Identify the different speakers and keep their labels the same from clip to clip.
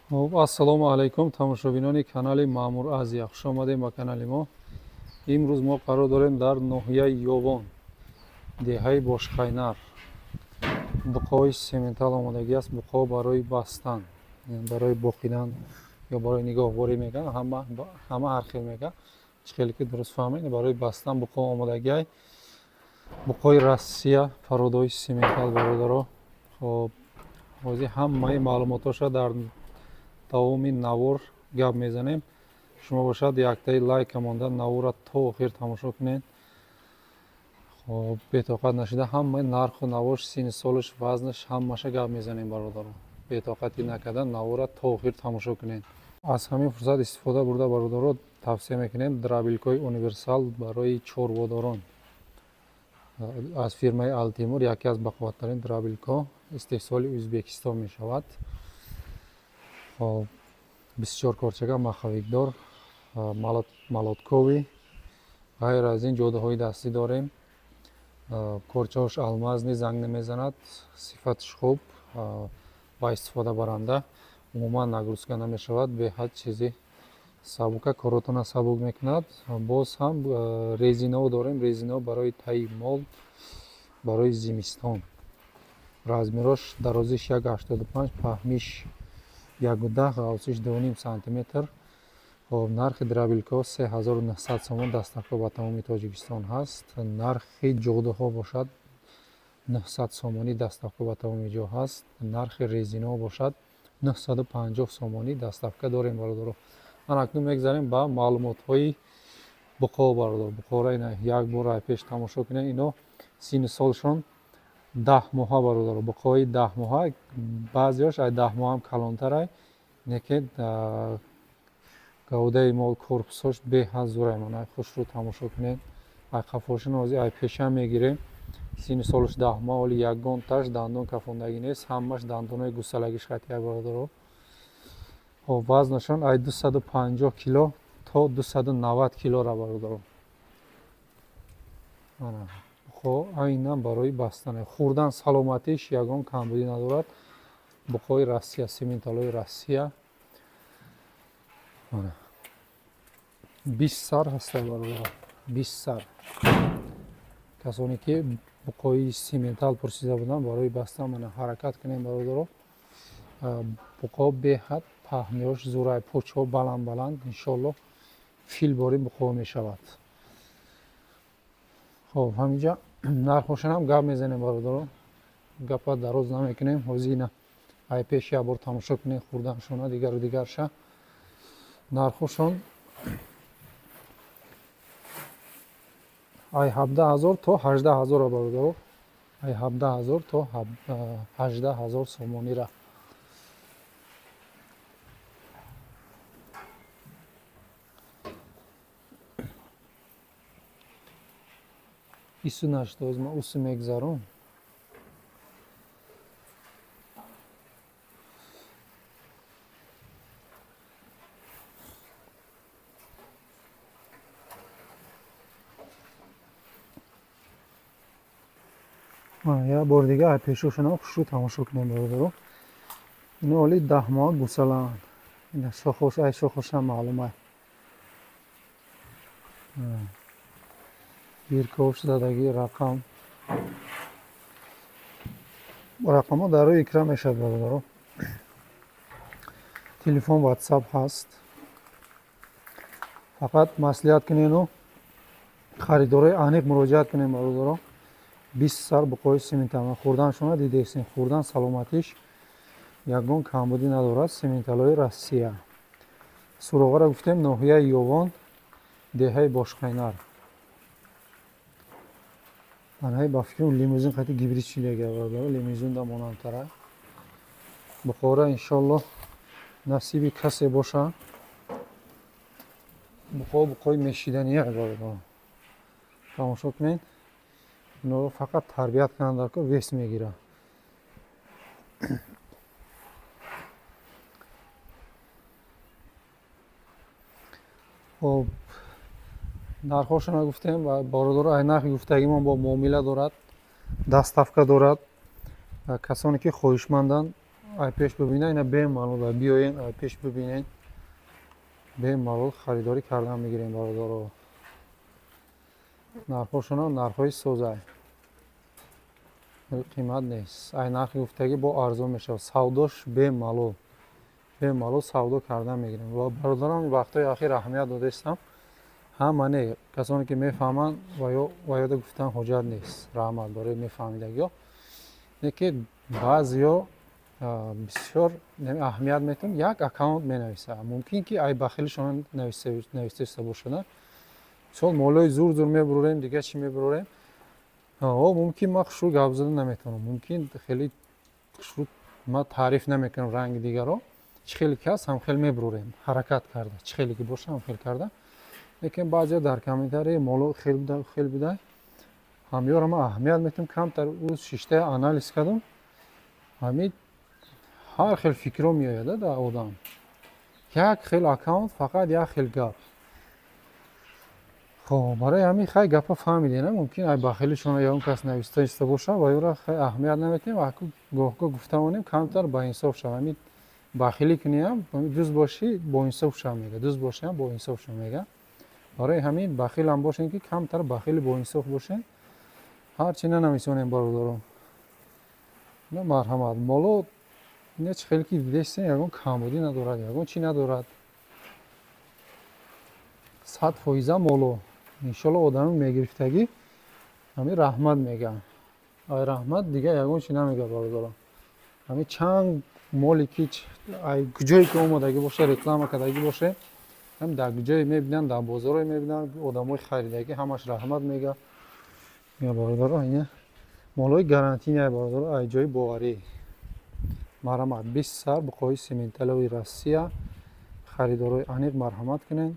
Speaker 1: Ассалому алайкум тамошобинони канали Маъмур Азия, хуш омадем ба канали мо. Имрӯз мо қарор дорем дар ноҳияи Ёвон, деҳаи Бошқайнар. Буқои сементал омодагӣ аст. Буқо барои бастан, барои боқидан ё барои нигоҳборӣ мегӯянд, ҳама ҳар хел мегӯянд. Чӣ хеле ки дуруст фаҳмед, барои бастан буқо омодагӣ. Буқои Россия, пародаҳои сементал бародаро. Хоб, ҳозир ҳамаи маълумотҳоша дар давоми навор гап мезанем. Шумо бошад яктаи лайка монда наворро то охир тамошо кунед. Хоб, бетоқат нашида ҳамаи нарху навош, синни солаш, вазнаш ҳамаша гап мезанем бародаро. Бетоқатӣ накарда наворро то охир тамошо кунед. Аз ҳамин фурсат истифода бурда бародаро тавсия мекунем дробилкои универсал барои чорводорон аз фирмаи Алтимур, яке аз бақувваттарин дробилко истеҳсоли Ӯзбекистон мешавад. Хоб, 24 корчага маховикдор, молотковӣ. Ғайр аз ин ҷодаҳои дастӣ дорем. Корчаҳош алмазни, занг намезанад, сифаташ хуб, ба истифода баранда, умуман нагрузка намешавад, беҳад чизи сабука, коротона сабук мекунад. Боз ҳам резинаҳо дорем, резинаҳо барои таи мол, барои зимистон. Размерош дарозиш 1,85, паҳмиш 1,10, ғавсиш 2,5 сантиметр. Хоб, нархи дробилкаҳо 3900 сомон, доставка ба тамоми Тоҷикистон ҳаст. Нархи ҷодаҳо бошад 900 сомонӣ, доставка ба тамоми ҷо ҳаст. Нархи резинаҳо бошад 950 сомонӣ, доставка дорем бародаро. Ман акнун мегзарем ба маълумотҳои буқо бародаро. Буқора ина як бор пеш тамошо кунед. Ино синни солшон 10 моҳа бародаро. Буқои 10 моҳа, баъзеҳош ай 10 моҳ ҳам калонтарай, лекин гавдаи мол корпусҳош беҳад зӯрай. Ман ай хушрӯ тамошо кунед. Ай қафошин ҳозир ай пеша мегирем. Синни солш 10 моҳ, оли ягонташ дандон кафондагӣ нест, ҳамаш дандонҳои гусалагиш қатия бародаро. Хоб, вазнашон ай 250 кило то 290 килора бародаро. Ана буқо айнан барои бастан, хӯрдан саломатиш ягон камбудӣ надорад. Буқои Россия, сементалҳои Россия. Ана 20 сар ҳаста бародаро, 20 сар. Касоне ки буқои сементал пурсида буданд барои бастан, мана ҳаракат кунем бародаро. Буқо беҳад паҳниёш зӯрай, пӯчҳо баланд баланд, иншоаллоҳ филбори буқо мешавад. Хоб, ҳаминҷа нархошон ҳам гап мезанем бародаро, гапа дароз намекунем. Ҳозир ина ай пеш як бор тамошо кунем хӯрданшона, дигару дигарша. Нархошон ай 17 000 то 18 000 бародаро, ай 17 000 то 18 000 сомонира. Ису нашта, ҳозир ман усу мегзаром. Як бор дига ай пешошонам хушрӯ тамошо кунем бародаро. Ино оли 10 моҳ гусалаанд. Ина шохош, ай шохошам маълум ай. Биркош задагӣ, рақам. Рақамҳо дар рӯи экран мешавад бародаро. Телефон, WhatsApp ҳаст. Фақат маслиҳат кунену харидорои аниқ муроҷиат кунем бародаро. 20 сар буқои сементал. Хӯрданшона дидесем, хӯрдан саломатиш ягон камбудӣ надорад. Сементалҳои Россия. Суроғаро гуфтем ноҳияи Ёвон, деҳаи Бошқайнар. Анаи ба фикрам лимузин қати гибрид шидага бародаро, лимузин да монандтара. Буқора иншоаллоҳ насиби касе боша. Буқо буқои мешидания бародаро. Тамошо кунед. Инҳоро фақат тарбият кунанд дар кор, вес мегирад. Хоб, нархҳошонро гуфтем бародаро, ай нархи гуфтагимон бо муомила дорад, доставка дорад. Касоне ки хоҳишманданд ай пеш бибина, ина бемалол биёен, ай пеш бибинен, бемалол харидорӣ кардан мегирем, бародаро. Нархҳошонам нархҳои созай, қимат нест. Ай нархи гуфтагӣ бо арзон мешавад. Савдош бемалол, бемалол савдо кардан мегирем. Ва бародарам, вақтҳои ахир аҳамият додаистам, ҳама не, касоне ки мефаҳманд, ва ёда гуфтан ҳоҷат нест, раҳмат барои мефаҳмидагиҳо. Не ки баъзеҳо бисёр аҳамият метавон, як аккаунт менависа, мумкин ки ай бахилишон нависта бошада. Мисол, молои зур зур мебурорем, дига чӣ мебурорем, мумкин ман хушрӯ гап зада наметавонам, мумкин хеле хушрӯ ман таъриф намекунам ранги дигаро. Чӣ хеле ки ҳаст, ҳамхел мебурорем, ҳаракат карда, чӣ хеле ки боша, ҳамхел карда. Лекин баъзеҳо дар комментарии моло хел буда, хел буда, ҳамёро ман аҳамият метавонам. Камтар ӯ шишта анализ кардам, ҳамин ҳар хел фикрҳо меояд дар одам. Як хел аккаунт, фақат як хел гап. Хоб, барои ҳамин хай гапа фаҳмидем, мумкин ай бахилишона ягон кас нависта иста боша, ва ёра хай аҳамият наметиҳем. Аку гоҳ-гоҳ гуфта монем, камтар баинсоф шав. Ҳамин бахилӣ куниам, дӯст бошӣ, боинсоф шав мега, дӯст бошиам, боинсоф шав мега. Барои ҳамин бахилам бошем, ки камтар бахили боинсоф бошем. Ҳарчи нанависонем, бародаро. Марҳамат, моло ина чӣ хеле ки дидестем, ягон камбудӣ надорад, ягон чӣ надорад, 100% моло. Иншолло, одами мегирифтагӣ ҳамин раҳмат мега, ай раҳмат дига ягон чи намега, бародаро. Ҳамин чанд моле ки ай куҷое ки омадагӣ боша, реклама кардагӣ боше, ҳам дар куҷое мебинанд, дар бозорое мебинанд, одамои харидагӣ ҳамаш раҳмат мега, бародаро. Ина молои гарантийный, бародаро, ай ҷои боварӣ. Марҳамат, 20 сар буқои сименталови Россия. Харидорои аниқ марҳамат кунед.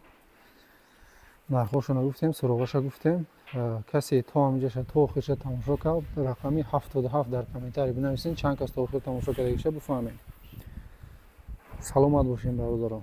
Speaker 1: Нархҳошонро гуфтем, суроғаша гуфтем. Касе то ҳаминҷаша, то охирша тамошо кард, рақами 77 дар комментарий бинависед. Чанд кас то охир тамошо кардагиша бифаҳмем. Саломат бошем, бародарон.